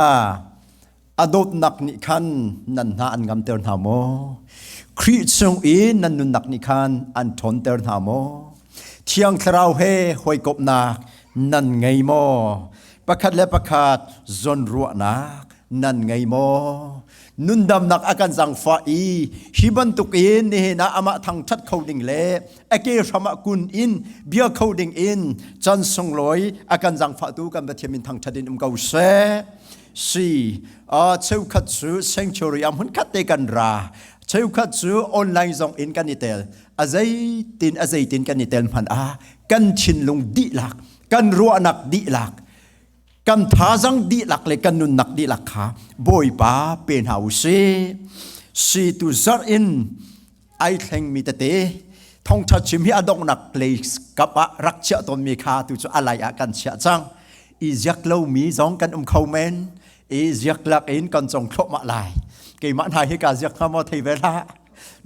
A dawtnak nih khan nan hna an ngamter hna maw? Khrih chung i nan nunnak nih khan an ṭhawnter hna maw? Thiang Thlarau he hawikomhnak nan ngei maw? Pakhat le pakhat zawnruahnak nan ngei maw? Nundamnak a kan zangfah i hi bantuk in nihin ah amah thangṭhat kho ding le a ke hram ah kun in bia kho ding in chan sunglawi a kan zangfahtu kan Pathian min thangṭhat in um ko seh. Si cheukhat cu sanctuary ah hmunkhat te kan ra cheukhat cu online zong in kan i tel a zeitin a zeitin kan i tel hmanh ah kan thinlung dihlak kan ruahnak dihlak kan thazang dihlak le kan nunnak dihlak kha Bawipa pe hna u sih si tu zarh in ai thlengmi tete thongtha chim hi a donghnak lei kap ah rak chiah tawnmi kha tu cu a lai ah kan chiah cang i ziak lomi zong kan um kho men i ziak lak in kan cong thluahmah lai keimah hna hi ka ziak hnga maw thei ve hlah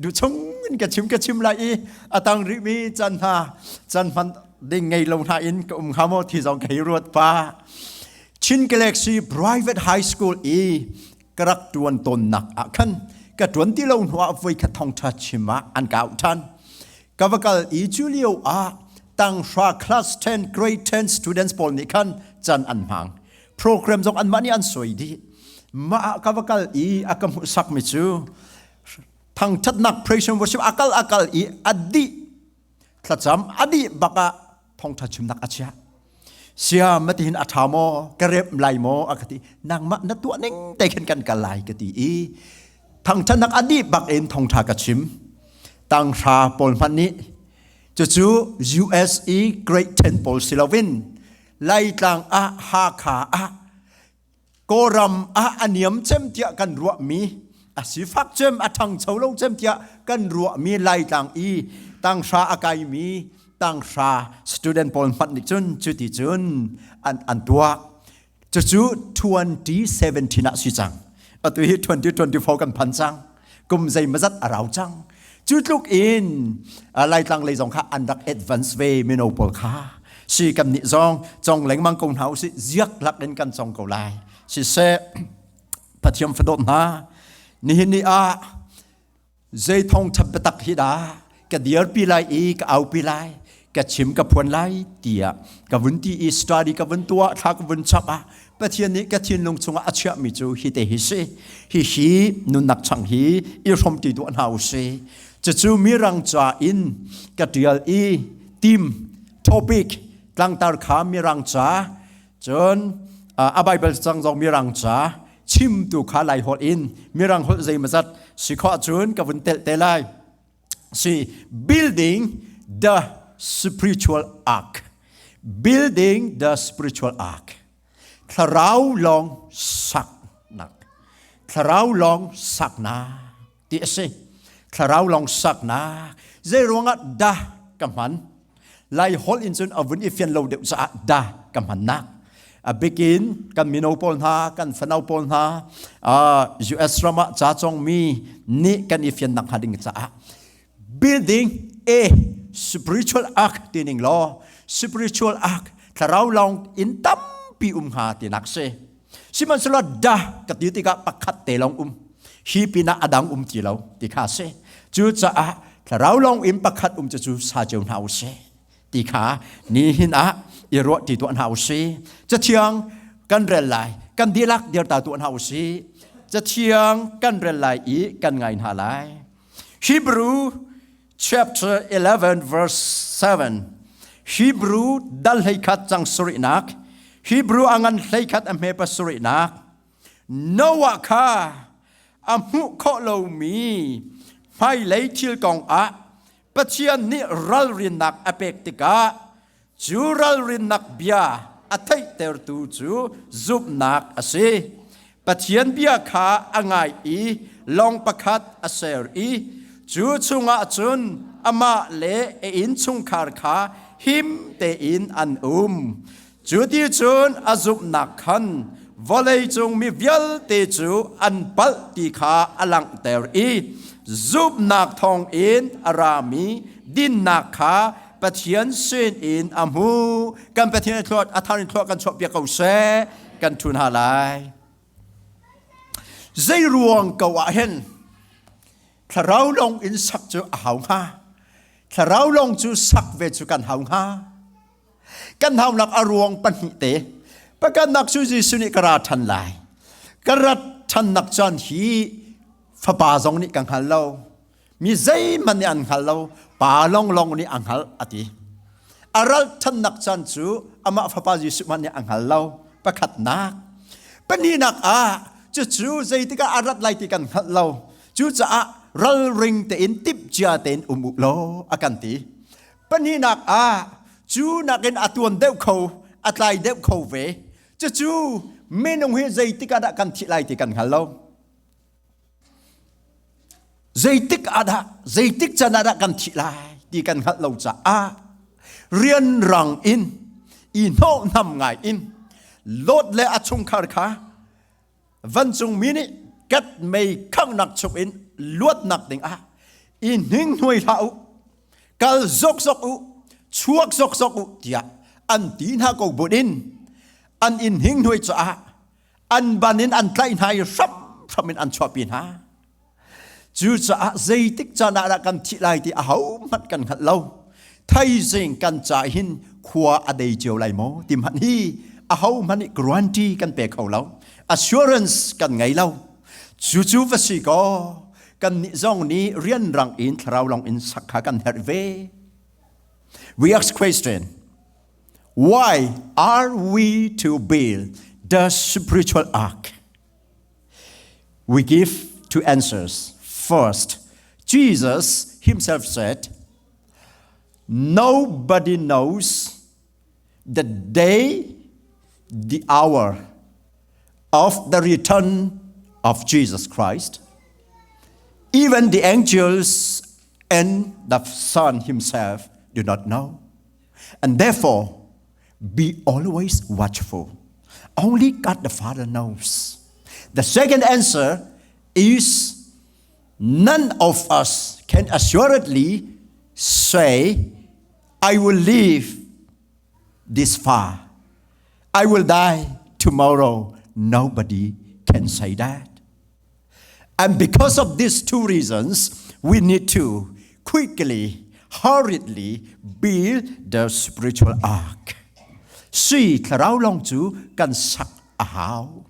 du chung in ka chim ka chim lai i a tang rihmi chan hna chan hman ding ngei lo hna in ka um hnga maw thi zong ka hei ruat pa Chin Galaxy Private High School i ka rak ṭuan tawnnak ah khan ka ṭuan ti lo hnuah voikhat thawngṭha chim ah an ka auh ṭhan. Ka va kal i cu lio ah tanghra class 10 grade 10 students pawl nih khan can an hmang. Program zong anmah nih an soi dih. Mah ah ka va kal i a ka hmuhsakmi cu thangṭhatnak praise and worship a kal a kal i a dih thlacam a dih bak ah thawngṭha chimnak a chiah sia matihin a ṭha maw ka rep lai maw a ka ti nangmah na tuah ning te khin kan kal lai ka ti i thangṭhatnak a dih bak in thawngṭha ka chim tanghra pawl hmanh nih cucu USA Great Ten pawl si loin Laitlang ah Hakha ah Kawlram ah a niam cem tiah kan ruahmi a sifak cem a ṭhangcho lo cem tiah kan ruahmi Laitlang i tanghra a kaimi tanghra student pawl hmanh nih cun cuti cun an, an tuah. Cucu 2017 ah si cang. Atu hi 2024 kan phan cang. Kum zeimazat a rau cang. Cu tluk in Laitlang lei zong kha an rak advance ve mino pawl kha. Si kan nih zong cong lengmang ko hna usih ziak lak in kan cong ko lai. Siseh Pathian fadawt hna nihin ni ah zei thong chap biatak hi dah ka dirpi lai i ka aupi lai ka chim ka phuan lai tiah ka vun ti i study ka vun tuah thla ka vun chap ah Pathian nih ka thinlung chungah a chiahmi cu hi te hi si hihi nunnak chang hi i hrom ti duah hna u si cucu mirang ca in ka tial i team topic tlangtar kha mirang ca cun a Bible cang zong mirang ca chimtu kha lai holh in mirang holh zeimazat si khawh cun ka vun telh te lai si building the spiritual ark building the spiritual ark thlarau lawng saknak thlarau lawng saknak ti a si thlarau lawng saknak zei ruangah dah ka hman lai holh in cun a vun i fian lo deuh caah da ka hmannak a bikin kan mino pawl hna kan fanau pawl hna US ram ah ca congmi nih kan i fiannak hnga ding caah building a spiritual ark ti ning law spiritual ark thlarau lawng in tampi um hnga tinak si sihmanhsehlaw da ka ti tikah pakhat te lawng um hi pinah a dang um ti lo ti kha si cucaah thlarau lawng in pakhat um cu cu sa cio hna u sih ti kha nihin ah i ruah ti tuah hna u sih cathiang kan rel lai kan dihlak dirta tuah hna u sih cathiang kan rel lai i kan ngai hna lai Hebrew chapter 11 verse 7 Hebrew dal hleikhat cang sarihnak Hebrew a ngan hleikhat a hme pasarihnak Noah kha a hmuh khawh lomi hmailei thil kong ah Pathian nih ralrinnak a pek tikah cu ralrinnak bia a theihtertu cu zumhnak a si. Pathian bia kha a ngai i lawng pakhat a ser i cu chungah cun amah le a innchungkhar kha him tein an um. Cu ti cun a zumhnak khan vawleicung mi vialte cu an palh ti kha a langhter i zumhnak thawngin a rami dinnak kha Pathian sinin a hmu. Kan Pathian a thluat a thar in thluah kan chuahpiak ko seh. Kan thu hna lai. Zei ruang ko ah hin thlarau lawng in sak cu a hau hnga? Thlarau lawng cu sak ve cu kan hau hnga? Kan haunak a ruang pahnih te. Pakhatnak cu Jesuh nih ka ra ṭhan lai. Ka rat ṭhannak caan hi fapa zong nih ka hngal lo. Mi zeihmanh nih an hngal lo. Pa lawnglawng nih a hngalh a ti. A ral ṭhannak caan cu amah fapa Jesuh hmanh nih a hngal lo. Pakhatnak. Pahnihnak ah cucu zeitik ah a rat lai ti kan hngalh lo. Cucaah ralring tein timhcia tein um u law a kan ti. Pahnihnak ah cu nakin a tuan deuh kho, a tlai deuh kho ve. Cucu minung hi zeitik ah dah kan thih lai ti kan hngal lo. Zeitik ah dah, zeitik can ah dah kan thih lai ti kan hngalh lo caah rianrang in i hnawhnam ngai in Lot le a chungkhar kha vancungmi nih kat mei khanghnak chungin luatnak dingah i hninghnuai hlah u kal zokzok u chuak zokzok u tiah an ti hna ko but in an in hninghnuai caah an ban in an tlaih hna i hramhram in an chuahpi hna. Cucaah zeitik caan ah dah kan thih lai ti ahohmanh kan hngalh lo. Thaizing kan ca hin khua a dei cio lai maw ti hmanh hi ahohmanh nih guarantee kan pe kho lo. Assurance kan ngei lo. Cucu va si kaw kannih zong nih rianrang in thlarau lawng in sak kha kan herh ve. We ask question, why are we to build the spiritual ark? We give two answers. First, Jesus himself said, Nobody knows the day, the hour of the return of Jesus Christ. Even the angels and the Son himself do not know. And therefore, be always watchful. Only God the Father knows. The second answer is none of us can assuredly say, I will live this far. I will die tomorrow. Nobody can say that. And because of these two reasons, we need to quickly, hurriedly build the spiritual ark. Sui thlarau lawng cu kan sak a hau.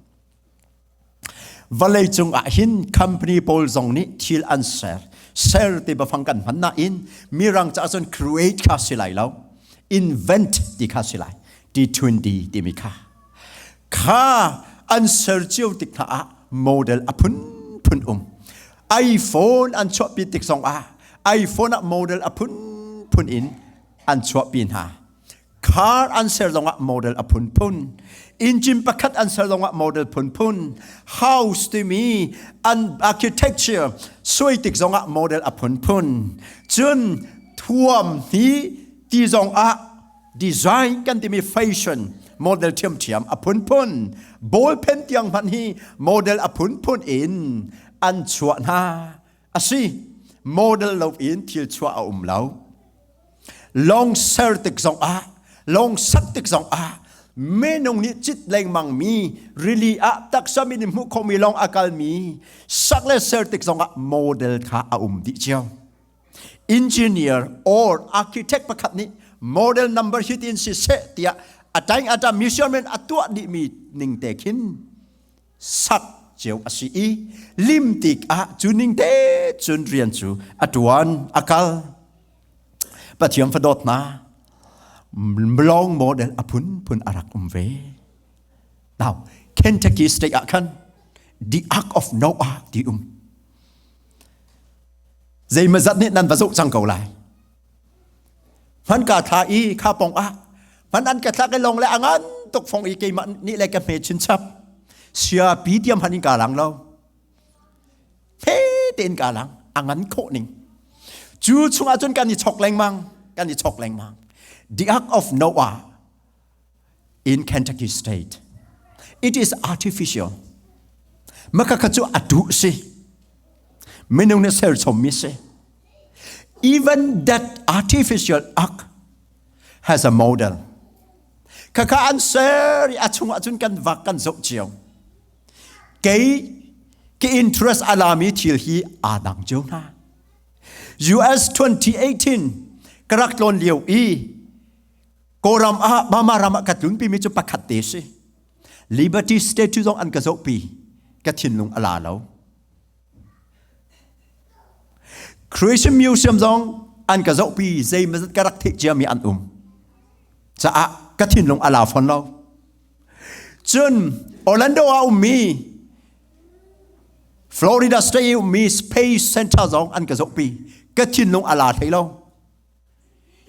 Vawlei cung ah hin company pawl zong nih thil an ser. Ser ti bafang kan hman nain mirang caah cun create kha si lai lo. Invent ti kha si lai. T20 timi kha. Kha an ser cio tik hna ah model a phunphun um. iPhone an chuahpi tik zong ah iPhone ah model a phunphun in an chuahpi hna. Car an ser zong ah model a phunphun. Engine pakhat an ser zong ah model phunphun. House timi an architecture suai tik zong ah model a phunphun. Cun thuam hi ti zong ah design kan timi fashion model ṭhiamṭhiam a phunphun ballpen tiang hmanh hi model a phunphun in an chuah hna a si. Model lo in thil chuah a um lo. Lawng ser tik zong ah, lawng sak tik zong ah, minung nih cit lengmang mi rili ah taksa mi nih hmuh khomi lawng a kalmi sak le ser tik zong ah model kha a um dih cio. Engineer or architect pakhat nih model number hi tin si seh tiah a taing ata measurement a tuah dihmi ning te khin sak cio a si i lim tik ah cu ning te cun rian cu a tuan a kal. Pathian fadawt hna, long model a phunphun a rak um ve. Now, Kentucky State ah khan the Ark of Noah ti um. Zeimazat nih nan va zoh cang ko lai. Hman ka thla i kha pong ah hman an ka thlak i long le a ngan tuk fong i keimah nih le ka hme chinchap sia pi tiam han in ka lang lo. He tein ka lang a ngan khawh ning. Cu chungah cun kan i chok lengmang, kan i chok lengmang. The Ark of Noah in Kentucky State. It is artificial. Maka kha cu a duh si. Minung nih serchommi si. Even that artificial ark has a model. Khakha an ser i a chungah cun kan vak kan zoh cio. Kei Ka interest a lami thil hi aa dang cio hna. US 2018 ka rak tlawn lio i Kawlram ah Burma ram ah ka tlunpimi cu pakhat te si. Liberty Statue zong an ka zohpi. Ka thinlung a la lo. Christian Museum zong an ka zohpi zeimazat ka rak theih ciami an um. Caah ka thinlung a la fawn lo. Cun Orlando ah ummi Florida State i ummi Space Center zong an ka zohpi. Ka thinlung a la hlei lo.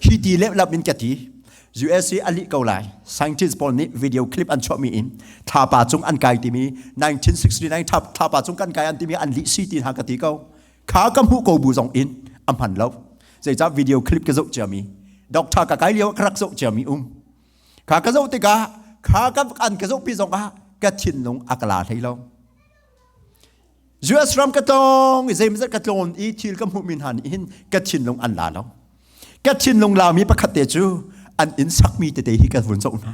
Hi ti lehlam in ka ti. USA a lih ko lai. Scientist pawl nih video clip an chuahmi in thlapa cung an kai timi 1969 thlapa cung kan kai an timi an lih si ti hna ka ti ko. Kha ka hmuh ko bu zong in a hman lo. Zeicah video clip ka zoh ciami doctor ka kai lio ka rak zoh ciami um. Kha ka zoh tikah kha ka an ka zohpi zong ah ka thinlung a ka la hlei lo. US ram ka tlawng i zeimazat ka tlawn i thil ka hmuhmi hna nih hin ka thinlung an la lo. Ka thinlung lami pakhat te cu an inn sakmi tete hi ka vun zoh hna.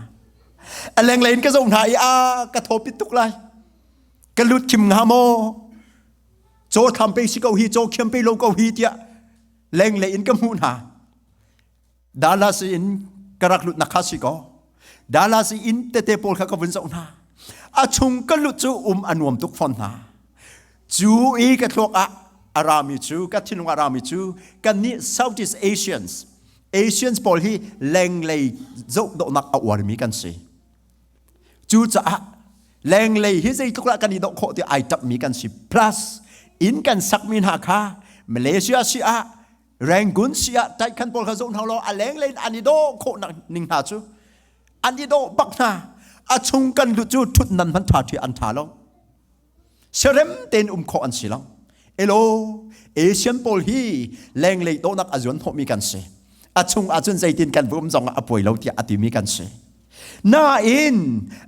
A lenglei in ka zoh hna i a ka thawpit tuk lai. Ka lut khim hnga maw? Caw thlam pe si ko hi, caw khiam pe lo ko hi tiah lenglei in ka hmuh hna. Dallas in ka rak lut nak kha si ko. Dallas in tete pawl kha ka vun zoh hna. A chung ka lut cu um a nuam tuk fawn hna. Cu i ka thluak ah a rami cu ka thinlung a rami cu kannih Southeast Asians Asians pawl hi lenglei zoh dawhnak a uarmi kan si. Cucaah lenglei hi zeitluk lah kan i dawh khawh ti ai tapmi kan si. Plus inn kan sakmi hna kha Malaysia si ah Rangoon si ah taikhan pawl kha zoh hna law a lenglei in an i dawh khawh ning hna cu an i dawh bak hna. A chung kan lut cu thut nan hman tha thi an tha lo. Serem tein um khawh an si lo. Elo Asian pawl hi lenglei dawhnak a zuan hnawhmi kan si. A chung ahcun zeitin kan va um zong ah a puai lo tiah a timi kan si. Nain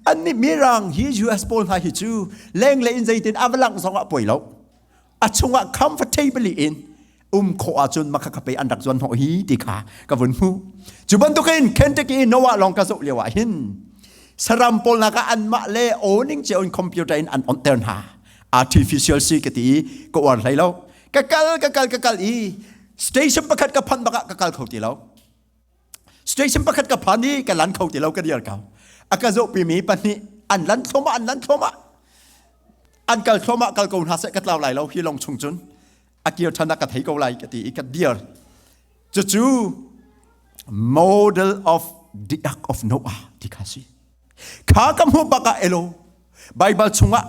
annih mirang hi US pawl hna hi cu lenglei in zeitin a va langh zong ah puai lo. A chungah comfortably in um khawh ahcun maka ka pe an rak zuan hnawh hi ti kha ka vun hmuh. Cu bantukin Kentucky i Noah lawng ka zoh lio ah hin saram pawl nak ah anmah le awning cio in computer in an onter hna. Artificial si ka ti i ka uar hlei lo. Ka kal ka kal ka kal i station pakhat ka phanh bak ah ka kal kho ti lo. Station pakhat ka phan i ka lan kho ti lo ka dir ko. A ka zohpimi pahnih an lan thluahmah an lan thluahmah. An kal thluahmah kal ko hna seh ka tlau lai lo hi lawng chung cun a kir ṭhan ah ka thei ko lai ka ti i ka dir. Cucu model of the Ark of Noah ti kha si. Kha ka hmuh bak ah elo Bible chungah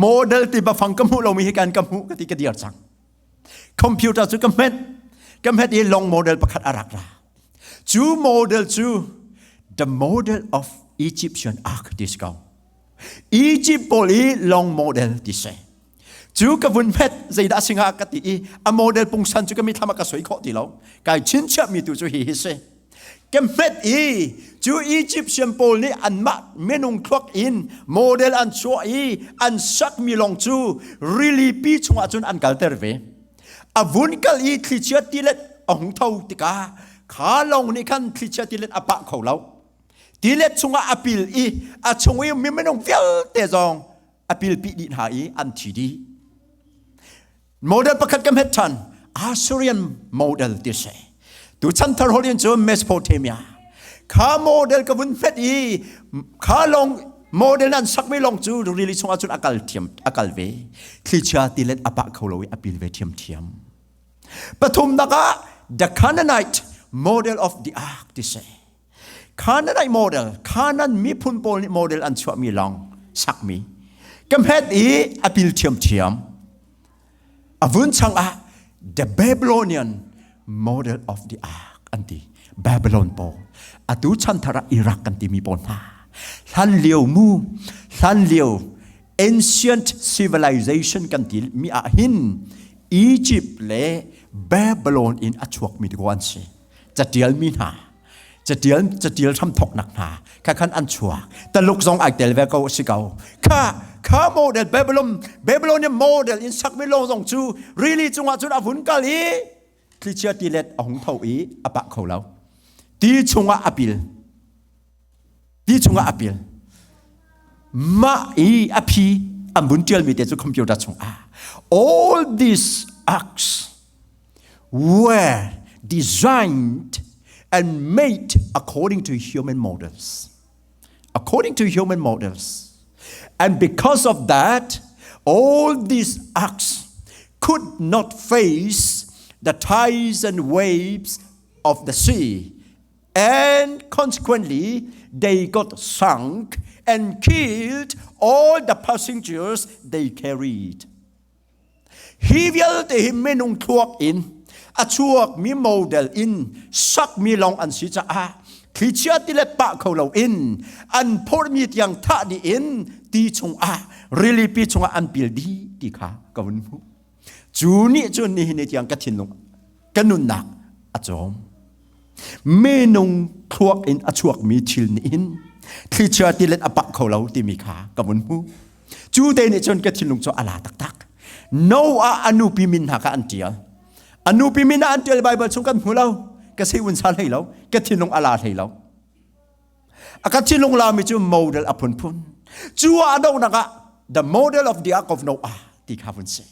model ti bafang ka hmuh lomi hi kan ka hmuh ka ti ka dir cang. Computer cu ka hmet ka hmet i long model pakhat a rak ra. Cu model cu the model of Egyptian Ark ti si ko. Egypt pawl i long model ti si. Cu ka vun hmet zeidah a si hnga ka ti i a model pungsan cu ka mithlam ah ka soi khawh ti lo. Kai chinchiahmi tu cu hi hi si. Ka hmet i cu Egyptian pawl nih anmah minung thluak in model an chuah i an sakmi lawng cu rili pi chungah cun an kalter ve. A vun kal i thlichia tilet a hung tho tikah kha lawng nih khan thlichia tilet a pah kho lo. Tilet chungah a pil i a chung i mi minung vialte zong a pilpi dih hna i an thi dih. Model pakhat ka hmet ṭhan Assyrian model ti si. Tu chanthar holh in cun Mesopotamia. Kha model ka vun hmet i kha lawng model an sakmi lawng cu rili chungah cun a kal thiam a kal ve. Thlichia tilet a pah kho lo i a pil ve thiamthiam. Pathumnak ah the Canaanite model of the ark ti si. Canaanite model, Canaan miphun pawl nih model an chuahmi lawng sakmi. Ka hmet i a pil ṭhiamṭhiam. A vun chang ah the Babylonian model of the ark an ti. Babylon pawl. Atu chanthar ah Iraq kan timi pawl hna. Hlan lio mu, hlan lio ancient civilization kan ti mi ah hin Egypt le Babylon in a chuakmi te ko an si. Catialmi hna catial catial hramthoknak hna kha khan an chuak taluk zong ai tel ve ko si ko kha kha model Babylon Babylonian model in sakmi lawng zong cu rili cungah cun a vun kal i thlichia tilet a hung tho i a pah kho lo ti chungah a pil ti chungah a pil mah i a phi An vun ṭialmi te cu computer chungah all these acts were designed and made according to human models. According to human models. And because of that, all these acts could not face the tides and waves of the sea. And consequently, they got sunk and killed all the passengers they carried. Hi vialte hi minung thluak in a chuakmi model in sakmi lawng an si caah thlichia tilet pah kho loin an phorhmi tiang thah dih in ti chungah rilipi chungah an pil dih ti kha ka vun hmuh. Cu nih cun nihin ni tiang ka thinlung ka nunnak a cawm. Minung thluak in a chuakmi thil nih hin thlichia tilet a pah kho lo timi kha ka vun hmuh. Cu te nih cun ka thinlung cu a la taktak. Noah a nupi min hna kha an ṭial. A nupi min ah an ṭial Baibal chung kan hmu lo. Ka sei un sa hlei lo. Ka thinlung a la hlei lo. A ka thinlung lami cu model a phunphun. Cu ah a donghnak ah the model of the ark of Noah ti kha vun si.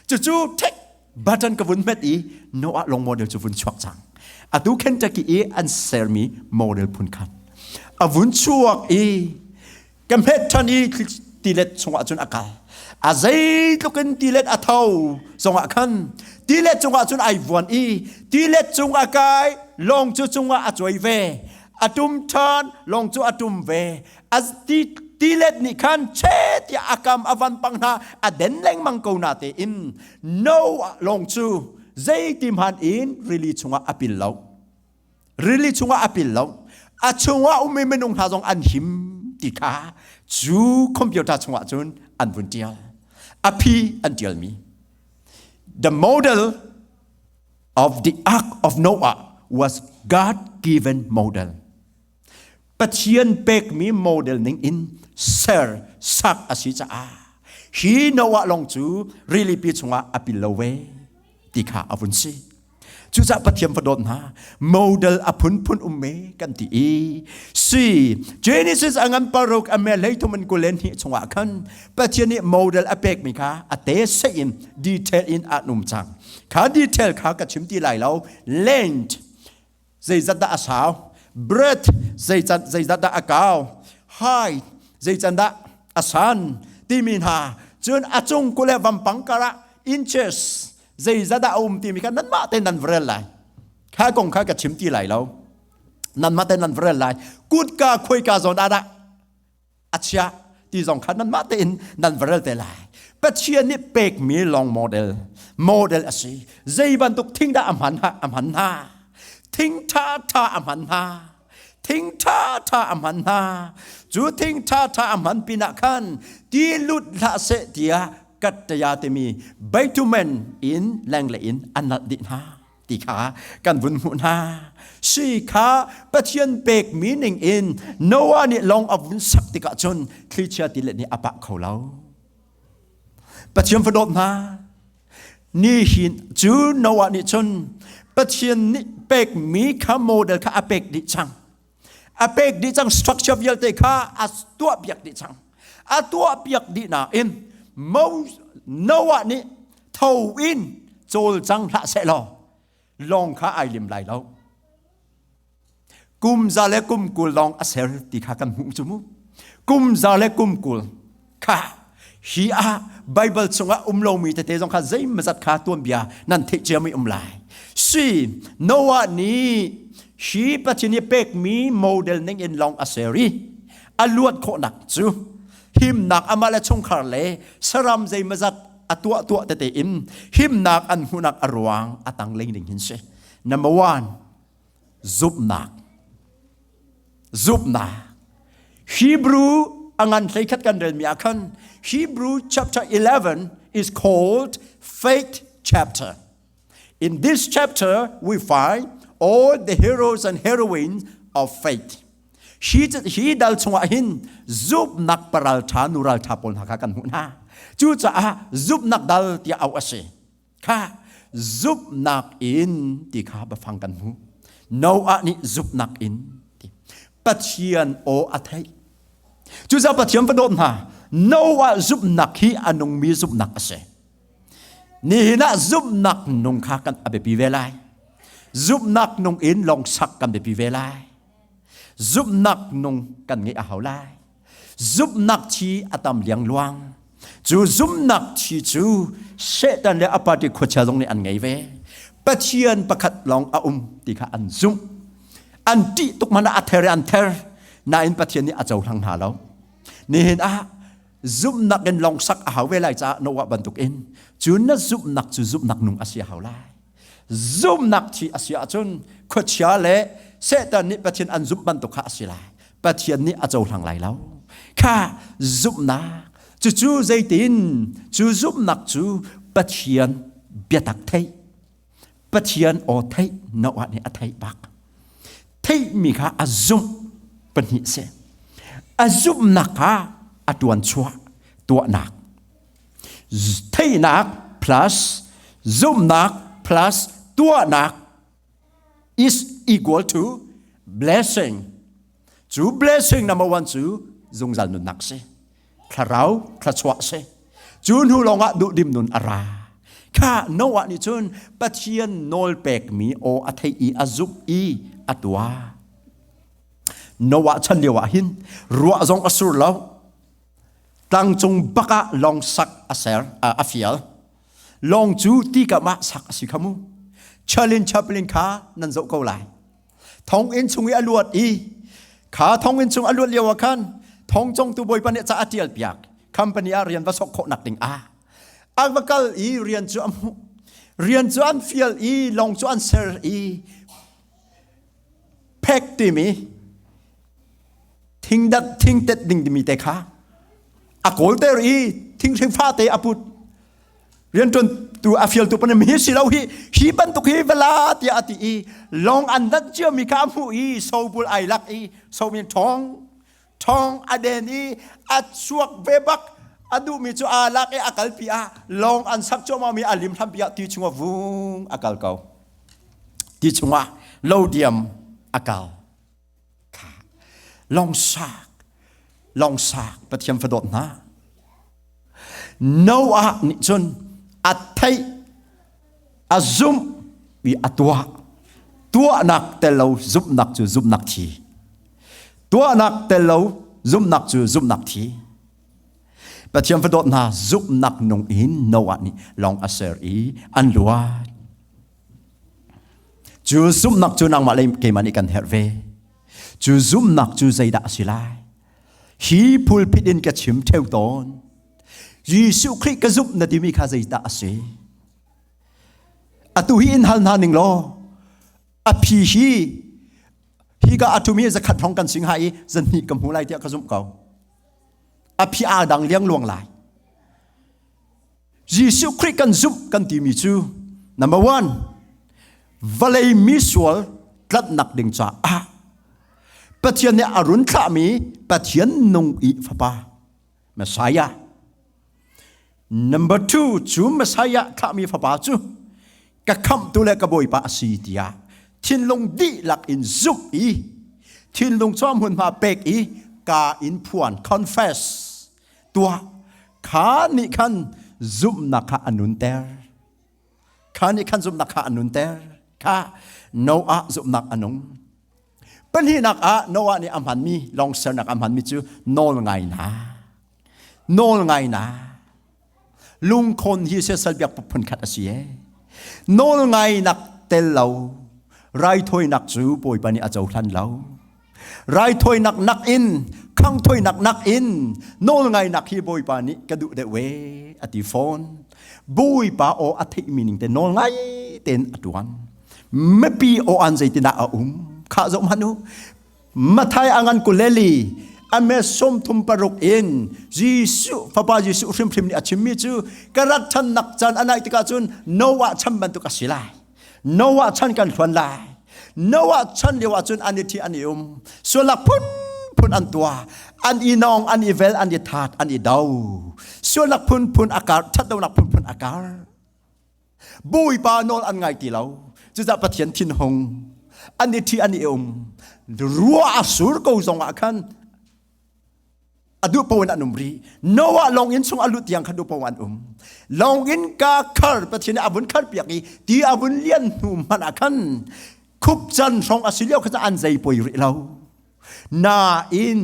Cucu take button ka vun hmet i Noah long model cu vun chuak cang. Atu Kentucky i an sermi model phun khat. A vun chuak i ka hmet ṭhan i tilet chungah cun a kal. A zeitluk in tilet a tho zongah khan tilet cungah cun ai vuan i tilet cung a kai lawng cu cungah a cuai ve. A tum ṭhan lawng cu a tum ve. A tilet nih khan che tiah a kam a van pang hna a den lengmang ko na tein Noah lawng cu zeiti hmanh in rili chungah a pil lo. Rili chungah a pil lo. A chungah ummi minung hna zong an him ti kha cu computer chungah cun an vun ṭial. A phi an ṭialmi. The model of the Ark of Noah was God-given model. Pathian pekmi model ning in ser sak a si caah hi Noah lawng cu rilipi chungah a pil lo ve ti kha a vun si. Cucaah Pathian fadawt hna model a phunphun um me kan ti i si Genesis a ngan paruk a me hleithum in kulen hi chungah khan Pathian nih model a pekmi kha a te se in detail in a num cang. Kha detail kha ka chim ti lai lo. Length zeizat dah a sau breadth zeizat zeizat dah a kau height zeican dah a san timi hna cun a cung kule vampang karah inches zeizat dah a um timi kha nanmah tein nan va rel lai kha kong kha ka chim ti lai lo nanmah tein nan va rel lai kutka khuaika zawn ah dah a chia ti zong kha nanmah tein nan va rel te lai Pathian nih pekmi long model model a si zei bantuk thing dah a hman ha a hman hna thing tha tha a hman hna thing tha tha a hman hna cu thing tha tha a hman pinah khan ti lut hlah seh tiah kattaya timi bitumen in lengle in an nalh dih hna ti kha kan vun hmuh hna si kha Pathian pekmi ning in Noah nih lawng a vun sak tikah cun thlichia tilet nih a pah kho lo Pathian fadawt hna ni hin cu Noah nih cun Pathian nih pekmi kha model kha a pek dih cang a pek dih cang structure vialte kha a tuah piak dih cang a tuah piak dih nain Noah nih tho in cawlcang hlah seh law lawng kha ai lim lai lo kum za le kum 20 lawng a ser ti kha kan hmuh cu mu kum za le kum 20 kha hi ah Bible chungah um lomi tete zong kha zeimazat kha tuanbia nan theih ciami um lai si Noah nih hi Pathian nih pekmi model ning in lawng a ser i a luat khawhnak cu himnak amah le chungkhar le saram zeimazat a tuah tuah tete in himnak an hmuhnak a ruang a tang leng ding hin si number one zumhnak zumhnak Hebrew a ngan hleikhat kan relmi ah khan Hebrew chapter 11 is called faith chapter in this chapter we find all the heroes and heroines of faith Hi, hi dal chungah hin zumhnak paral ṭha nu ral ṭha pawl hna kha kan hmuh hna. Cucaah zumhnak dal tiah auh a si. Kha zumhnak in ti kha biafang kan hmuh. Noah nih zumhnak in ti. Pathian aw a theih. Cucaah Pathian va dawt hna. Noah zumhnak hi a nungmi zumhnak a si. Nihin ah zumhnak nung kha kan a biapi ve lai. Zumhnak nung in lawng sak kan biapi ve lai. Zumhnak nung kan ngeih a hau lai. Zumhnak thi a tam liangluang. Cu zumhnak thi cu Satan le a party khuachia zong nih an ngei ve. Pathian pakhat lawng a um ti kha an zumh. An ṭih tuk hmanh ah a ther i an ther. Nain Pathian nih a cohlang hna lo. Nihin ah zumhnak in lawng sak a hau ve lai caah Noah bantuk in cu na zumhnak cu zumhnak nung a si a hau lai. Zumhnak thi a si ahcun khuachia le Satan nih Pathian an zumh bantuk kha a si lai. Pathian nih a cohlang lai lo. Kha zumhnak cucu zeitin cu zumhnak cu Pathian biatak theih Pathian aw theih Noah nih a theih bak. Theihmi kha a zumh pahnih si. A zumhnak kha a tuan chuah tuahnak. Theihnak plus zumhnak plus tuahnak is equal to blessing. Cu blessing number one cu zungzal nunnak si. Thlarau thluachuah si. Cu hnu lawngah duhdim nun a ra. Kha Noah nih cun Pathian nawl pekmi aw a theih i a zumh i a tuah. Noah chan lio ah hin ruah zong a sur lo. Tlangcung bak ah lawng sak a ser a fial. Lawng cu ti kam ah sak a si kha mu. Chalin Chaplin kha nan zoh ko lai. Thonginn chung i a luat i kha thonginn chung a luat lio ah khan thong congtu bawipa nih ca a ṭial piak company ah rian va sok khawh nak ding ah a va kal i rian cu a hmuh rian cu an fial i lawng cu an ser i phek timi thingdat thingtet ding timi te kha a kawlter i thinghring fate a put rianṭuantu a fialtu pan mi si lo hi hi bantuk hi vala tiah a ti i lawng an dat ciami kha a hmuh i sobul ai lak i somin ṭhawng ṭhawng a den i a chuak ve bak a duhmi cu aa lak i a kalpi ah lawng an sak cuahmahmi a lim hrampi ah ti chungah vung a kal ko ti chungah lo diam a kal kha lawngsak lawngsak Pathian fadawt hna Noah nih cun a theih a zumh i a tuah tuahnak tel lo zumhnak cu zumhnak thi tuahnak tel lo zumhnak cu zumhnak thi Pathian fadawt hna zumhnak nung in Noah nih lawng a ser i an luat Cu zumhnak cu nangmah le keimah nih kan herh ve. Cu zumhnak cu zeidah a si lai? Hi pulpit in ka chim ṭheu tawn. Jesuh Khrih ka zumh na timi kha zeidah a si? Atu hi in hal hna ning law, a phi hi hika a ṭhumi zakhat hrawng kan sing hai i zanhnih ka hmu lai tiah ka zumh ko. A phi aa dang liangluang lai. Jesuh Khrih kan zumh kan timi cu number one vawlei mi sual tlanhnak ding caah Pathian nih a run thlahmi Pathian nung i fapa Messiah. Number two cu Messiah thlahmi fapa cu ka khamhtu le ka bawipa a si tiah thinlung dihlak in zumh i thinlung cu hmunhma pek i ka in phuan confess tuah kha nih khan zumhnak kha a nunter kha nih khan zumhnak kha a nunter kha Noah zumhnak a nung pahnihnak ah Noah nih a hmanmi lawng sernak a hmanmi cu nawl ngainak nawl ngainak lungkhawn hi siasal biak phun khat a si e nawl ngainak tel lo raithawinak cu Bawipa nih a cohlan lo Raithawinak nakin khangthawinak nakin nawlngainak hi Bawipa nih ka duh deuh we a ti fawn. Bawipa aw a theihmi ning te nawl ngai tein a tuan. Mipi aw an zeitindah a um? Khah zoh hmanh u. Mathai a ngan kuleli ame 36 in Jesuh fapa Jesuh hrimhrim nih a chimmi cu ka rat ṭhannak caan a naih tikah cun Noah chan bantuk a si lai. Noah chan kan hluan lai. Noah chan lio ahcun an i ṭhi an i um. Sualnak phunphun an tuah. An i nawng, an i vel, an i that, an i do. Sualnak phunphun a kar, ṭhatlonak phunphun a kar. Bawipa nawl an ngai ti lo. Cucaah Pathian thinhung. An i ṭhi, an i um. Ruah a sur ko zong ah khan. A duh paoh in an um rih. Noah lawng in chung a lut tiang kha duh paoh an um. Lawng in ka khar Pathian nih a vun khar piak i ti a vun lian hnu hmanh ah khan khup can hrawng a si lio kha an zei poi rih lo. Nain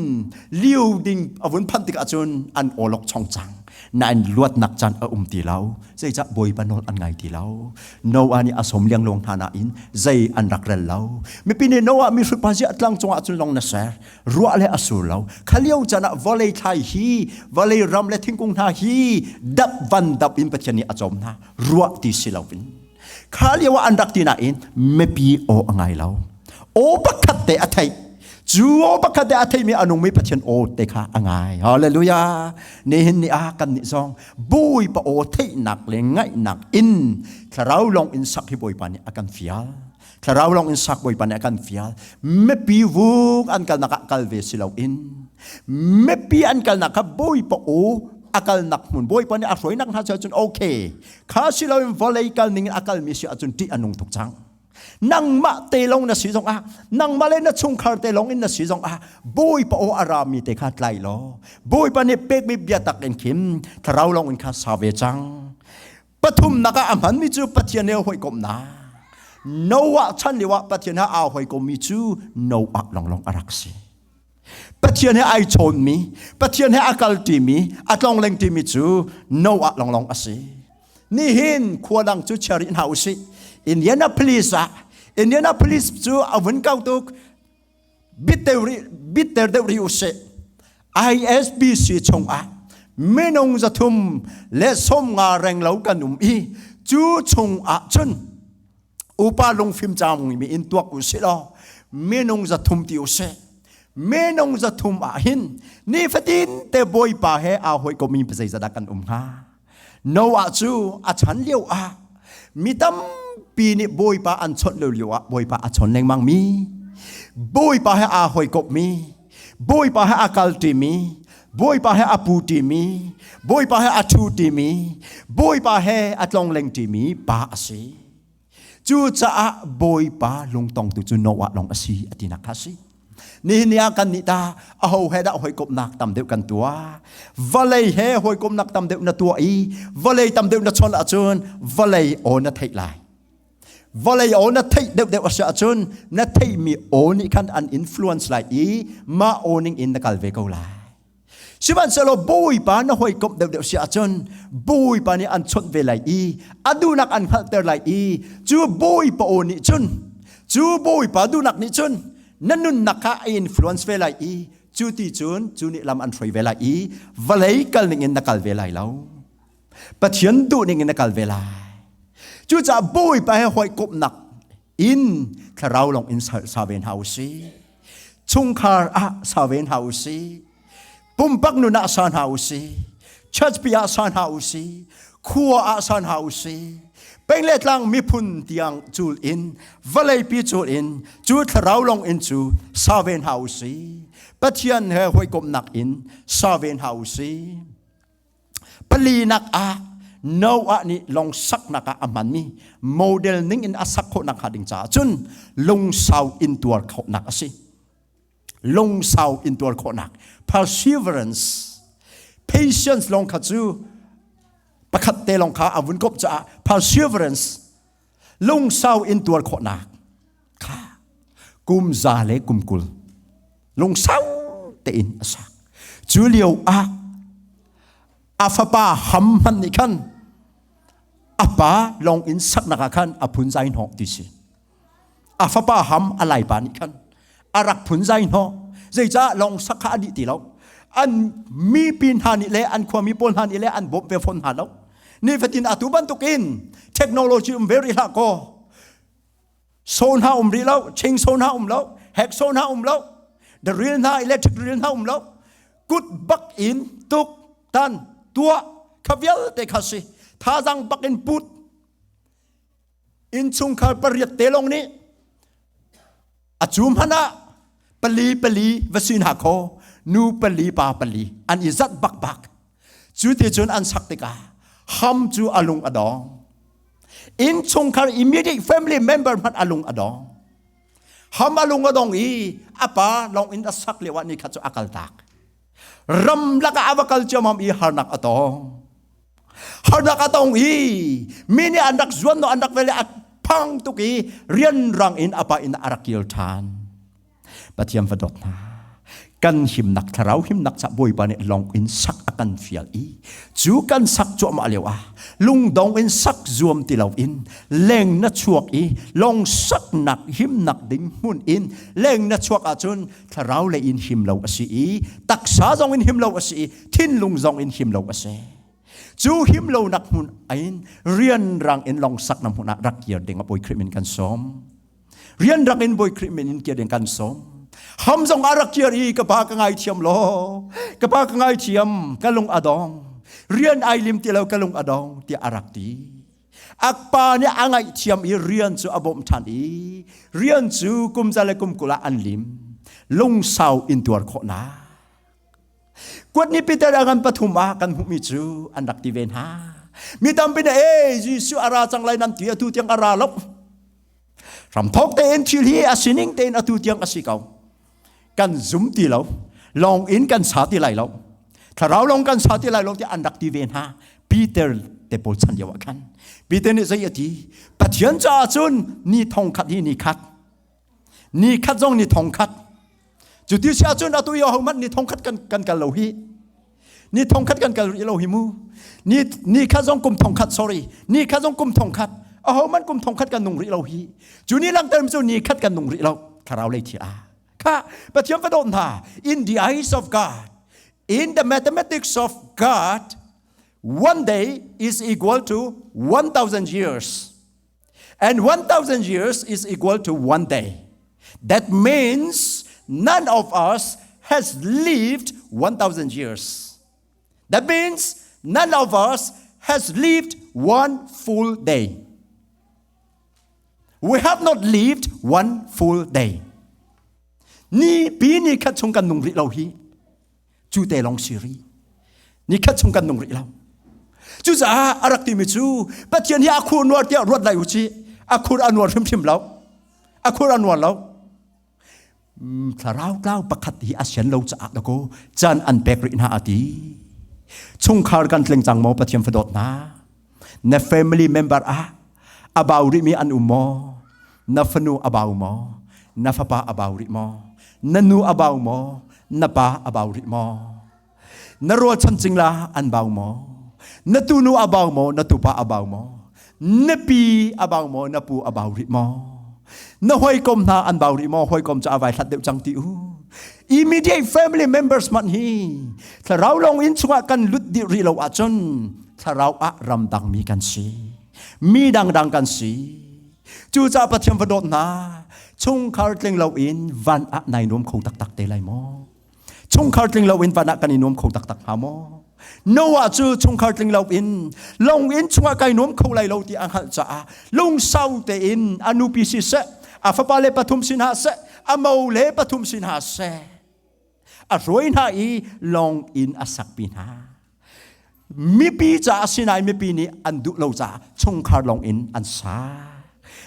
liu ding a vun phanh tikah cun an awlok chong cang. Nain luatnak caan a um ti lo. Zeicah Bawipa nawl an ngai ti lo. Noah nih a som liangluang hna nain zei an rak rel lo. Mipi nih Noah mi hrut pa ziah tlang cungah cun lawng na ser. Ruah le a sur lo. Kha lio caan ah vawlei thlai hi, vawlei ram le thingkung hna hi dap van dap in Pathian nih a cawm hna. Ruah ti si loin. Kha lio ah an rak ti nain mipi aw a ngai lo. Aw pakhat te a theih. Cu aw pakhat te a theihmi a nungmi Pathian aw te kha a ngai. Hallelujah. Nihin ni ah kan nih zong Bawipa aw theihnak le ngaihnak in thlarau lawng in sak hi Bawipa nih a kan fial. Thlarau lawng in sak Bawipa nih a kan fial. Mipi vuk an kalnak ah kal ve si loin mipi an kalnak kha Bawipa aw a kalnak hmun Bawipa nih a hruainak hna cu cun okay. Kha si loin vawlei kal ning in a kalmi si ahcun ṭih a nung tuk cang. Nangmah te lawng na si zong ah nangmah le na chungkhar te lawng in na si zong ah Bawipa aw a rami te kha tlai law Bawipa nih pekmi biatak in khin thlarau lawng in kha sa ve cang. Pathumnak ah a hmanmi cu Pathian he hawikomhnak. Noah chan lio ah Pathian he aa hawikommi cu Noah lawnglawng a rak si. Pathian he ai chawnmi, Pathian he a kalṭimi, a tlonglengṭimi cu Noah lawnglawng a si. Nihin khua dang cu chia rih hna usih. Indianapolis ah Indianapolis cu a vun kau tuk bitter deuh rih usih. ISBC chungah minung 300 le 50 reng lo kan um i cu chungah cun upa lungfim cangmi in tuak usih law minung 300 ti usih. Minung 300 ah hin nifatin te Bawipa he aa hawikom mi zeizat dah kan um hnga? Noah cu a chan lio ah mi tampi nih Bawipa an chawnh lo lio ah Bawipa a chawn lengmang mi Bawipa he aa hawikomh mi Bawipa he a kalṭi mi Bawipa he a puṭi mi Bawipa he a ṭhuṭi mi Bawipa he a tlonglengṭi mi pa a si. Cucaah Bawipa lungtongtu cu Noah lawng a si a tinak kha a si. Nihin ni ah kan nih ta aho he dah hawikomhnak tam deuh kan tuah? Vawlei he hawikomhnak tam deuh na tuah i vawlei tam deuh na chawnh ahcun vawlei aw na theih lai. Vawlei aw na theih deuhdeuh a si ahcun na theihmi aw nih khan an influence lai i mah aw ning in na kal ve ko lai. Sihmanhsehlaw Bawipa na hawikomh deuhdeuh si ahcun Bawipa nih an chawnh ve lai i a duhnak an hngalhter lai i cu Bawipa aw nih cun cu Bawipa duhnak nih cun na nunnak kha a influence ve lai i cu ti cun cu nih lam an hruai ve lai i vawlei kal ning in na kal ve lai lo. Pathian duh ning in na kal ve lai. Cucaah Bawipa he hawikomhnak in thlarau lawng in sa ve hna u sih. Chungkhar ah sa ve hna u sih. Pumpak nun ah sa hna u sih. Church pi ah sa hna u sih. Khua ah sa hna u sih. Peng le tlang miphun tiang cul in vawlei pi cul in cu thlarau lawng in cu sa ve hna u sih. Pathian he hawikomhnak in sa ve hna u sih. Palinak ah Noah nih lawng saknak ah a hmanmi model ning in a sak khawhnak hnga ding caah cun lungsau intuar khawhnak a si. Lungsau intuar khawhnak perseverance patience lawng kha cu pakhat te lawng kha a vun kop caah perseverance lungsau intuar khawhnak kha kum za le kum 20 lungsau tein a sak. Cu lio ah a fapa Ham hmanh nih khan a pa lawng in saknak ah khan a phunzai hnawh ti si. A fapa Ham a laipa nih khan a rak phunzai hnawh. Zeicah lawng sak kha a dih ti lo. An mipi hna nih le an khuami pawl hna nih le an bawmh ve fawn hna lo. Nifatin atu bantukin technology um ve rih hlah kaw So hna um rih lo, chainsaw hna um lo, hacksaw hna um lo, drill hna, electric drill hna um lo. Kut bak in tuk, tan, tuah, kha vialte kha si. Thazang bak in put. Innchungkhar pariat te lawng nih a cu hmanh ah pali pali va si hna kho nu pali pa pali an i zat bak bak cu ti cun an sak tikah ham cu a lung a dong Innchungkhar immediate family member hmanh a lung a dong. Ham a lung a dong i a pa lawng in a sak lio ah ni khat cu a kal tak. Ramlak ah a va kal ciammam i harnak a tong. Harnak a tong i mi nih an rak zuan an rak vele a phang tuk i rianrang in a pa in a rak kir ṭhan. Pathian va dawt hna. Kan himnak thlarau himnak ca Bawipa nih lawng in sak a kan fial i cu kan sak cuahmah lio ah lungdong in sak zuam ti lo in leng na chuak i lawng saknak himnak ding hmun in leng na chuak ahcun thlarau lei in him lo a si i taksa zong in him lo a si i thinlung zong in him lo a si. Cu him lonak hmun in rianrang in lawng saknak hmun ah rak kir ding a Bawi Khrih min kan sawm. Rianrang in Bawi Khrih min in kir ding kan sawm. Ham zong a rak kir i ka pa ka ngaithiam law, ka pa ka ngaithiam, ka lung a dong. Rian ai lim ti lo ka lung a dong tiah a rak ti. Akpa nih a ngaihthiam i rian cu a bawmh ṭhan i rian cu kum za le kum 20 ah an lim. Lungsau in tuar khawhnak. Kuat ni Peter a ngan pathum ah kan hmuhmi cu an rak ti ve hna. Mi tampi nih ee Jesuh a ra cang lai nan ti atu tiang a ra lo. Ramthok tein thil hi a sining tein atu tiang a si ko. Kan zum ti lo. Lawng in kan sa ti lai lo. Thlarau lawng kan sa ti lai lo tiah an rak ti ve hna. Peter te pawl chan lio ah khan. Peter nih zei a ti? Pathian caah cun ni thong khat hi ni khat. Ni khat zong ni thong khat. Cu ti si ahcun atu i ahohmanh ni thong khat kan, kan kal lo hi. Ni thong khat kan kal rih lo hi mu. Ni, ni khat zong kum thong khat, sorry. Ni khat zong kum thong khat. Ahohmanh kum thong khat kan nung rih lo hi. Cu ni langhter cu ni khat kan nung rih lo. Thlarau lei thil ah. Kha, Pathian va dawt hna. In the eyes of God, in the mathematics of God, one day is equal to 1000 years. And 1,000 years is equal to one day. That means none of us has lived 1,000 years. That means none of us has lived one full day. We have not lived one full day. Ni pi ni khat chung kan nung rih lo hi. Cu te lawng si rih. Ni khat chung kan nung rih lo. Cucaah a rak timi cu Pathian hi a khur nuar tiah ruat lai u ci. A khur a nuar hrimhrim lo. A khur a nuar lo. Thlarau tlau pakhat hi a sian lo caah dakaw caan an pek rih hna a ti. Chungkhar kan tling cang maw Pathian fadawt hna? Na family member ah a bau rihmi an um maw? Na fanu a bau maw? Na fapa a bau rih maw? Na nu a bau maw? Na pa a bau rih maw? Na rualchan cingla an bau maw? Na tunu a bau maw? Na tupa a bau maw? Na pi a bau maw? Na pu a bau rih maw? Na hawikom hna an bau rih maw? Hawikom cu a vai hlat deuh cang ti u. Immediate family members hmanh hi thlarau lawng inn chungah kan lut dih rih lo ahcun thlarau ah ramdangmi kan si. Mi dangdang kan si. Cucaah Pathian va dawt hna, chungkhar tling loin van ah nai nuam kho taktak te lai maw? Chungkhar tling loin van ah kan i nuam kho taktak hnga maw? Noah cu chungkhar tling loin lawng in chungah kai nuam kho lai lo ti a hngalh caah lungsau tein a nupi siseh, a fapa le pathum sin hna seh, a mo le pathum sin hna seh, a hruai hna i lawng in a sakpi hna. Mipi caah sinain mipi nih an duh lo caah chungkhar lawng in an sa.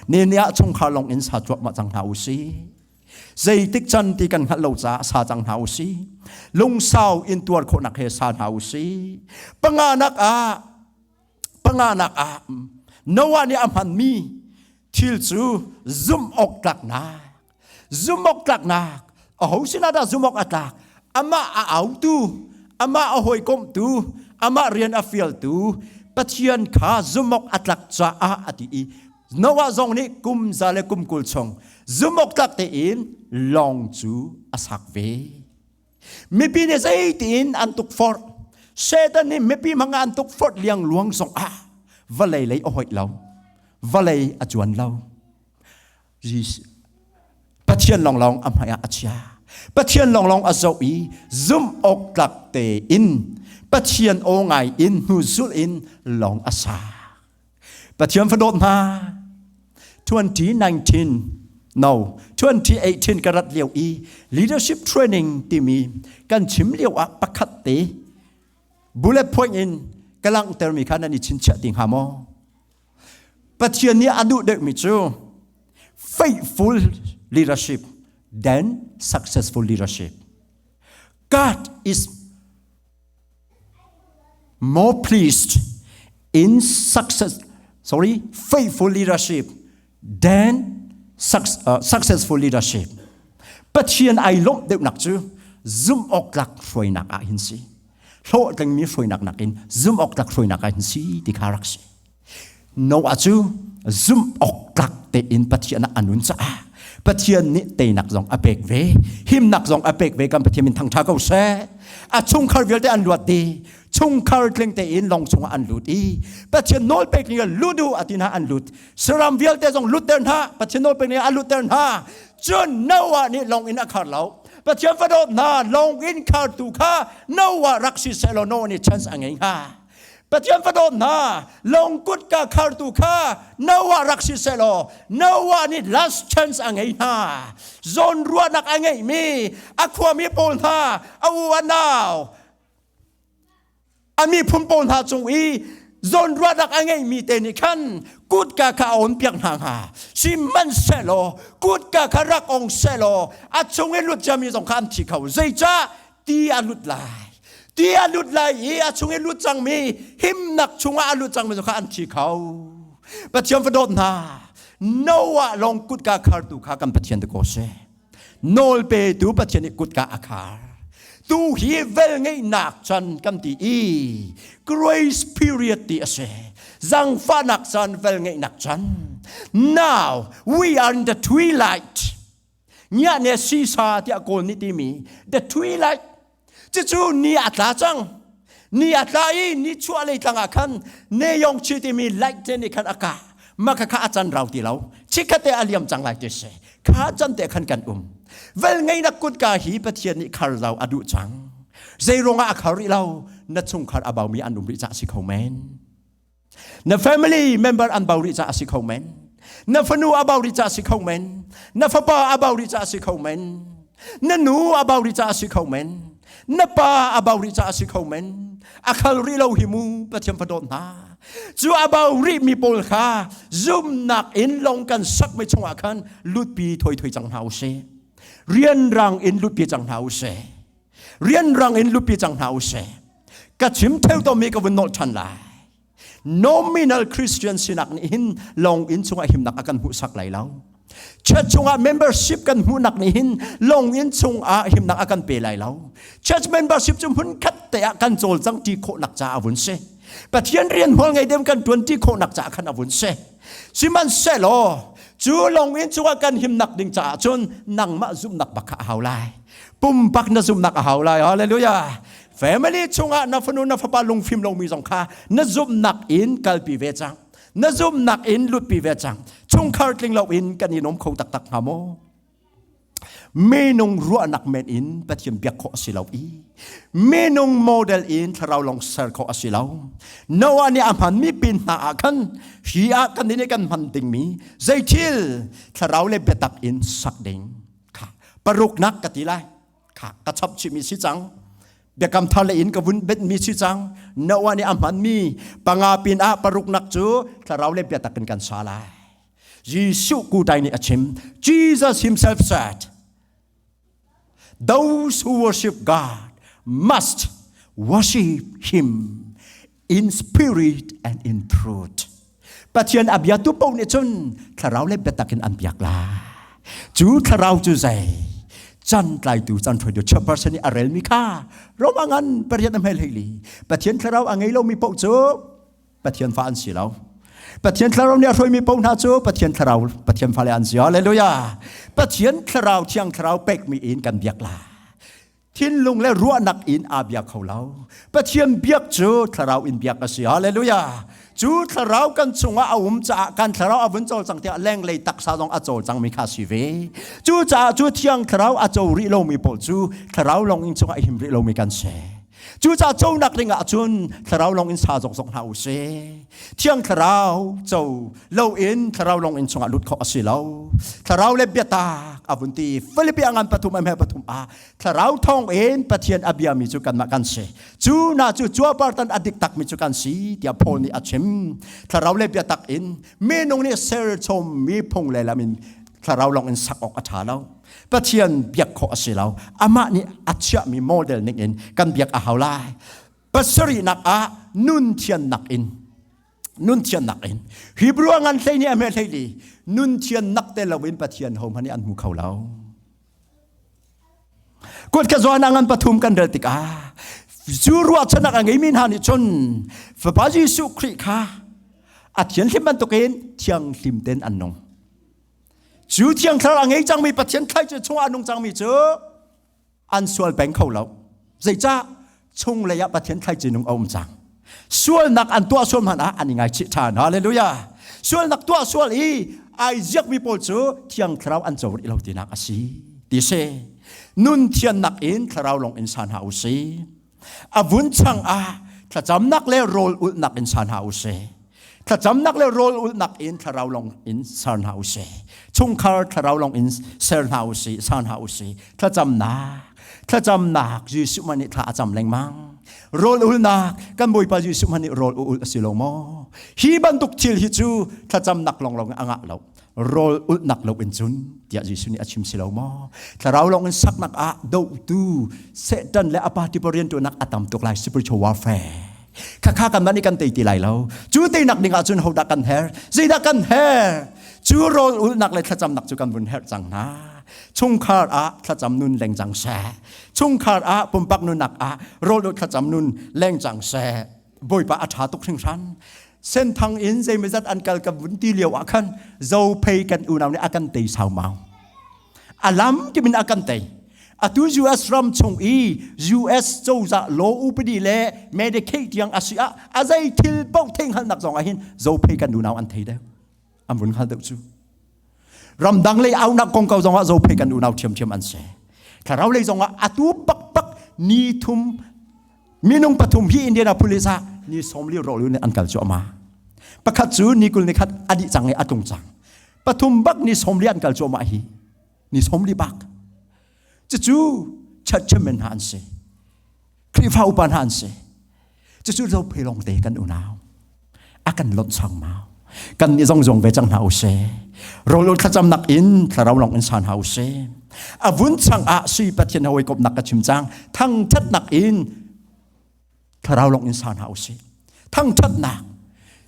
Ni ni ah chungkhar lawng in sa cuahmah cang hna u si. Zeitik can ti kan hngalh lo caah sa cang hna u si. Lungsau in tuar khawhnak he sa hna u si. Panganak ah panganak ah Noah nih a hmanmi thil cu zumh awk tlaknak zumh awk tlaknak aho sinah dah zumh awk a tlak amah a autu amah a hawikomhtu amah rian a fialtu Pathian kha zumh awk a tlak caah a ti i Noah zong nih kum za le kum 20 chung zumh awk tlak tein lawng cu a sak ve. Mipi nih zeitiin an tukforh Satan nih mipi hmang an tukforh liangluang zong ah vawlei lei a hoih lo vawlei a cuan lo Pathian lawnglawng a hmai ah a chia. Pathian lawnglawng a zoh i zumh awk tlak tein Pathian aw ngai in hnu zulh in lawng a sa. Pathian fadawt hna 2019 no 2018 ka rat lio i leadership training timi kan chim lio ah pakhat te bullet point in ka langhtermi kha nan i chinchiah ti hnga maw? Pathian nih a duh deuhmi cu faithful leadership than successful leadership. God is. more pleased in success sorry faithful leadership than successful leadership. Pathian ai lawmh deuhnak cu zumh awk tlak hruainak ah hin si. Hlawhtlingmi hruainak nakin zumh awk tlak hruainak ah hin si ti kha rak si. Noah cu zumh awk tlak tein Pathian ah a nun caah Pathian nih teinak zong a pek ve, himnak zong a pek ve kan Pathian min thangṭha ko seh. A chungkhar vialte an luat dih. Chungkhar tling tein lawng chungah an lut i Pathian nawl pek ning lut u a ti hna an lut. Saram vialte zong lutter hna, Pathian nawl pek ning a lutter hna. Cun Noah nih lawng in a khar lo. Pathian fadawt hna lawng in khartu kha Noah rak si seh law Noah nih chance a ngei hnga. Pathian fadawt hna lawng kutka khartu kha Noah rak si seh law Noah nih last chance a ngei hna. Zawn ruahnak a ngeihmi a khuami pawl hna a u a nau a miphun pawl hna cung i zawnruahnak a ngeimi te nih khan kutka kha a on piak hna hnga sihmanhsehlaw kutka kha rak ong sehlaw a chung i lut ciami zong kha an thi kho zeicah ti a lut lai ti a lut lai i a chung i lut cangmi himnak chungah a lut cangmi zong kha an thi kho Pathian va dawt hna Noah lawng kutka khartu kha kan Pathian te ko seh Nawl petu Pathian nih kutka a khar. Tu hi velngeihnak chan kan ti i grace period ti a si. Zangfahnak chan, velngeihnak chan. Now we are in the twilight. Nya ne sisa tiah kawl nih timi the twilight. Cucu ni a tla cang. Ni a tla i ni chuah lei tlang ah khan ne yong chi timi light te nih khan a kah. Maka kha a can rau ti lo. Chikkhat te a liam cang lai ti si. Kha can te khan kan um. Vel ngeinak kutka hi Pathian nih khar zau a duh cang. Zei ruangah a khar rih lo? Na chungkhar a baumi an um rih caah si kho men. Na family member an bau rih caah si kho men. Na fanu a bau rih caah si kho men. Na fapa a bau rih caah si kho men. Na nu a bau rih caah si kho men. Na pa a bau rih caah si kho men. A khal rih lo hi mu Pathian fadawt hna. Cu a bau rih mi pawl kha zumnak in long kan sak mi chungah khan lutpi thoi thoi cang hna usih. Rianrang in lutpi cang hna usih. Rianrang in lutpi cang hna usih. Ka chim theu to mi ka vun nolh ṭhan lai. Nominal Christian sinak nih hin lawng inn chungah himnak a kan hmuhsak lai lo. Church chungah membership kan hmuhnak nih hin lawng inn chungah himnak a kan pe lai lo. Church membership cu hmun khat te ah kan cawlcang ṭi khawhnak caah a vun si. Pathian rian hmual ngei deuh kan ṭuan ṭi khawhnak caah khan a vun si. Sihmanhsehlaw cu lawng inn chungah kan himnak ding caah cun nangmah zumhnak bak kha a hau lai. Pumpak na zumhnak a hau lai. Hallelujah. Family chungah na fanu na fapa lungfim lomi zong kha na zumhnak in kalpi ve cang. Na zumhnak in lutpi ve cang. Chungkhar tling loin kan i nuam kho taktak hnga maw? Minung ruahnak men in Pathian biak khawh a si lo i minung model in thlarau lawng ser khawh a si lo. Noah nih a hmanmi pin hna ah khan hi ah kan nih kan hman dingmi zei thil thlarau le biatak in sak ding kha paruknak ka ti lai. Kha ka chap chihmi si cang. Biakam thar le in ka vun benhmi si cang. Noah nih a hmanmi panga pin ah paruknak cu thlarau le biatak in kan sa lai. Jesuh kutai nih a chim. Jesus himself said, Those who worship God must worship him in spirit and in truth. Pathian a biatu paoh nih cun thlarau le biatak in an biak lai. Cu thlarau cu zei? Can tlaitu can hruaitu chairperson nih a relmi kha Roma ngan pariat a hmel heili. Pathian thlarau a ngei lomi paoh cu Pathian fa an si lo. Pathian thlarau nih a hruaimi paoh hna cu Pathian thlarau Pathian fale an si. Hallelujah. Pathian thlarau thiang thlarau pekmi in kan biak lai. Thinlung le ruahnak in aa bia kho lo. Pathian biak cu thlarau in biak a si. Hallelujah. Cu thlarau kan chungah a um caah kan thlarau a vun cawlcang tiah lenglei taksa zong a cawlcangmi kha si ve. Cu caah cu thiang thlarau a co rih lomi pawl cu thlarau lawng in chungah a him rih lomi kan si. Cucaah conak ding ah cun thlarau lawng in sa zokzok hna u sih. Thiang thlarau co loin thlarau lawng in chungah lut khawh a si lo. Thlarau le biatak a vun ti. Filipi a ngan pathum a hme pathum ah thlarau thawng in Pathian a biami cu kanmah kan si. Cu na cu cuarpartan a dik takmi cu kan si tiah Paul nih a chim. Thlarau le biatak in minung nih serchommi phung le lam in thlarau lawng in sak awk a ṭha lo. Pathian biak khawh a si lo. Amah nih a chiahmi model ning in kan biak a hau lai. Pasarihnak ah nun thiannak in nun thiannak in Hebrew ngan hlei nih a hme hlei li nun thiannak te lo in Pathian ho hmanh an hmu kho lo. Kut ka zawn ngan pathum kan rel tikah cu ruahchannak a ngeimi hna nih cun Fapa Jesuh Khrih kha a thianghlim bantukin thianghlim ten an nung. Cu thiang thlarau a ngei cangmi Pathian thlaicu chungah a nung cangmi cu an sual peng kho lo. Zeicah? Chunglei ah Pathian thlaici nung a um cang. Sualnak an tuah sual hmanh ah an i ngaichih ṭhan. Hallelujah. Sualnak tuah sual i ai ziakmi pawl cu thiang thlarau an co rih lo tinak a si. Ti si. Nun thiannak in thlarau lawng in sa hna u si. A vun chang ah thlacamnak le rawl ulhnak in sa hna u si. Thlacamnak le rawl ulhnak in thlarau lawng in ser hna u sih. Chungkhar thlarau lawng in ser hna u sih, ser hna u sih. Thlacamnak, thlacamnak Jesuh man nih thla a cam lengmang. Rawl ulnak, kan Bawipa Jesuh man nih rawl ul a si lo maw? Hi bantuk thil hi cu thlacamnak lawnglawng a ngah lo. Rawl ulhnak lo in cun tiah Jesuh nih a chim si lo maw? Thlarau lawng in saknak ah dohtu Satan le a party riantuannak a tam tuk lai spiritual warfare. Khakha kanmah nih kan tei ti lai lo. Cu teinak ding ahcun hodah kan her? Zeidah kan her? Cu rawl ulhnak le thlacamnak cu kan vun herh cang hna. Chungkhar ah thlacam nun leng cang seh. Chungkhar ah pumpak nunnak ah rawl ulh thlacam nun leng cang seh. Bawipa a ṭha tuk hringhran. Senthang in zeimawzat an kal ka vun ti lio ah khan Zophei kan unau nih a kan tei saumau. A lam kimin a kan tei. Atu US ram chung i US cozah law upadi le Medicaid tiang a si ah a zei thil paoh theihhngalhnak zong ah hin Zophei kan unau an thei deuh. An vun hngal deuh cu. Ramdang lei aunak kongkau zong ah Zophei kan unau ṭhiamṭhiam an si. Thlarau lei zong ah atu bakbak ni thum minung pathum hi Indianapolis ah ni 40 rawlu nih an kal cuahmah. Pakhat cu ni 20 ni khat a dih cang i a tlung cang. Pathum bak ni 40 an kal cuahmah hi. Ni 40 bak. Cucu church chairman hna an si. Khrihfa upa hna an si. Cucu Zophei lawng te kan unau. A kan lonh sangmau. Kan nih zong zong ve cang hna usih. Rawl thlacamnak in thlarau lawng in san hna usih. A vun chang ah sui Pathian hawikomhnak ka chim cang. Thangthatnak in thlarau lawng in sa hna usih. Thangthatnak.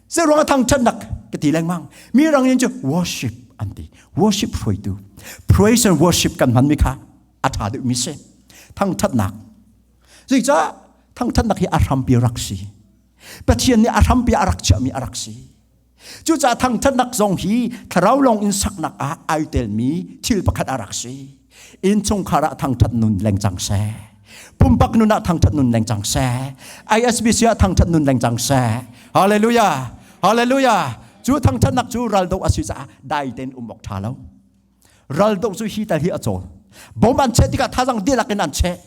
Zeiruang ah thangthatnak ka ti lengmang. Mi rang in cu worship an ti. Worship hruaitu. Praise and worship kan hmanmi kha a ṭha deuhmi si. Thangthatnak. Zeicah thangthatnak hi a hrampi rak si. Pathian nih a hrampi a rak chiahmi a rak si. Cucaah thangthatnak zong hi thlarau lawng in saknak ah ai telmi thil pakhat a rak si. Innchungkhar ah thangthat nun leng cang seh. Pumpak nun ah thangthat nun leng cang seh. ISBC ah thangthat nun leng cang seh. Hallelujah. Hallelujah. Cu thangthatnak cu raldoh a si caah dai tein um awk ṭha lo. Raldoh cu hi tal hi a cawl. Bom an cheh tikah thazang dihlak in an cheh.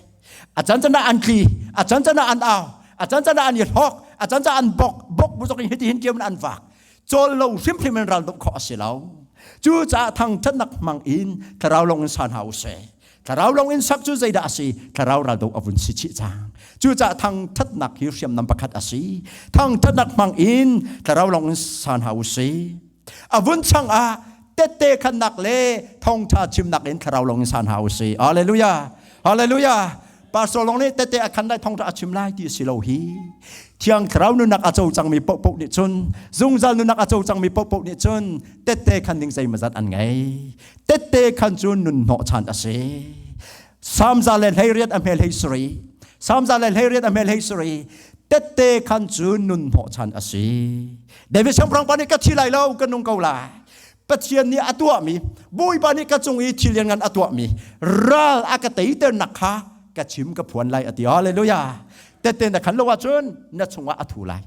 A can can ah an tli, a can can ah an au, a can can ah an i hlok, a can can an bok, bok bu zok in hiti hin kiam in an vak. Cawl lo hrimhrim in raldoh khawh a si lo. Cucaah thangṭhatnak hmang in thlarau lawng in sa hna u sih. Thlarau lawng in sak cu zeidah a si? Thlarau raldoh a vun si chih cang. Cucaah thangṭhatnak hi hriamnam pakhat a si. Thangṭhatnak hmang in thlarau lawng in sa hna u sih. A vun chang ah tette khannak le thawngṭha chimnak in thlarau lawng in sa hna u sih. Hallelujah. Hallelujah. Pastor lawng nih tette a khan lai thawngṭha a chim lai ti si lo hi. Thiang thlarau nunnak a co cangmi paohpaoh nih cun zungzal nunnak a co cangmi paohpaoh nih cun tette khan ding zeimawzat an ngei. Tette khan cu nun hnawhchan a si. Samza le 18 a hmel hei sari. Samza le 18 a hmel hei sari. Tette khan cu nun hnawhchan a si. David siangpahrang pa nih ka thi lai lo ka nung ko lai. Pathian nih a tuahmi Bawipa nih ka cung i thil lianngan a tuahmi ral a ka teiternak kha ka chim ka phuan lai a ti. Hallelujah. Tette na khan lo ahcun na chungah a thu lai.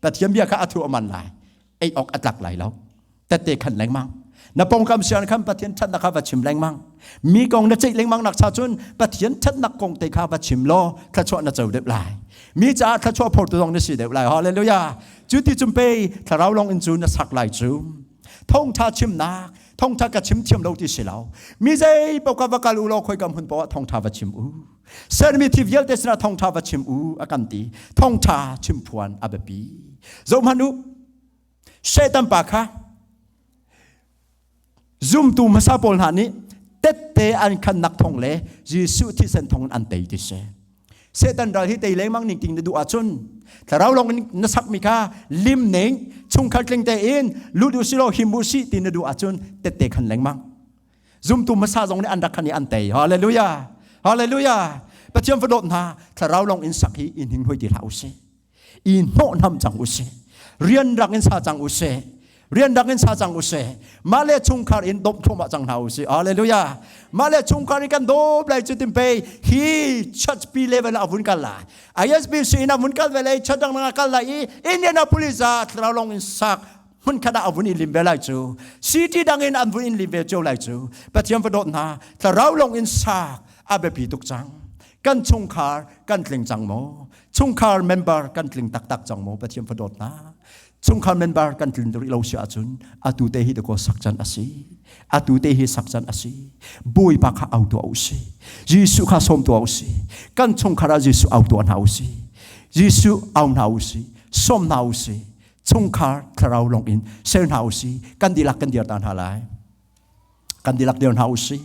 Pathian bia kha a thu a man lai. Ei awk a tlak lai lo. Tette khan lengmang. Na pongkam sian khan Pathian ṭhatnak kha va chim lengmang. Mi kong na ceih lengmang nak cha cun Pathian ṭhatnak kong te kha va chim law thluachuah na co deuh lai. Mi caah thluachuah phortu zong na si deuh lai. Hallelujah. Cu ti cun pei thlarau lawng in cu na sak lai cu. Thawngṭha chimnak, thawngṭha ka chim thiam lo ti si lo. Mi zei paoh ka va kal u law khoi kam hun paoh ah thawngṭha va chim u. Sermi thi vialte sinah thawngṭha va chim u a kan ti. Thawngṭha chim phuan a biapi. Zohhmanh u, Satan pa kha zumtu hmasa pawl hna nih tette an khannak thawng le Jesuh thisen thawng in an tei ti si. Satan ral hi tei lengmang ning ting na duh ahcun thlarau lawng in na sakmi kha lim ning chungkhar tling tein lut u si law him u si ti na duh ahcun tette khan lengmang. Zumtu hmasa zong nih an rak khan i an tei. Hallelujah. Hallelujah. Pathian fadawt hna thlarau lawng in sak hi in hing hoi ti hlah u sih. I hnawhnam cang u sih. Rian rak in sa cang u sih. Rian rak in sa cang u sih. Mah le chungkhar in dawp thluahmah cang hna u sih. Hallelujah. Mah le chungkhar in kan dawp lai cu tim pei hi church pi level ah vun kal lai. ISBC in a vun kal ve lai, church dang dang ah kal lai i Indianapolis ah thlarau lawng in sak hmun khat ah a vun in lim ve lai cu. City dang in an vun in lim ve cio lai cu. Pathian va dawt hna, thlarau lawng in sak a biapi tuk cang. Kan chungkhar kan tling cang maw? Chungkhar member kan tling taktak cang maw? Pathian fa dawt hna. Chungkhar member kan tlin rih lo si ahcun atu te hi dakaw sak can a si. Atu te hi sak can a si. Bawipa kha au tuah u si. Jesuh kha sawm tuah u si. Kan chungkhar ah Jesuh au tuah hna u si. Jesuh au hna u si. Sawm hna u si. Chungkhar thlarau lawng in ser hna u si. Kan dihlak kan dir ta hna lai. Kan dihlak dir hna u si.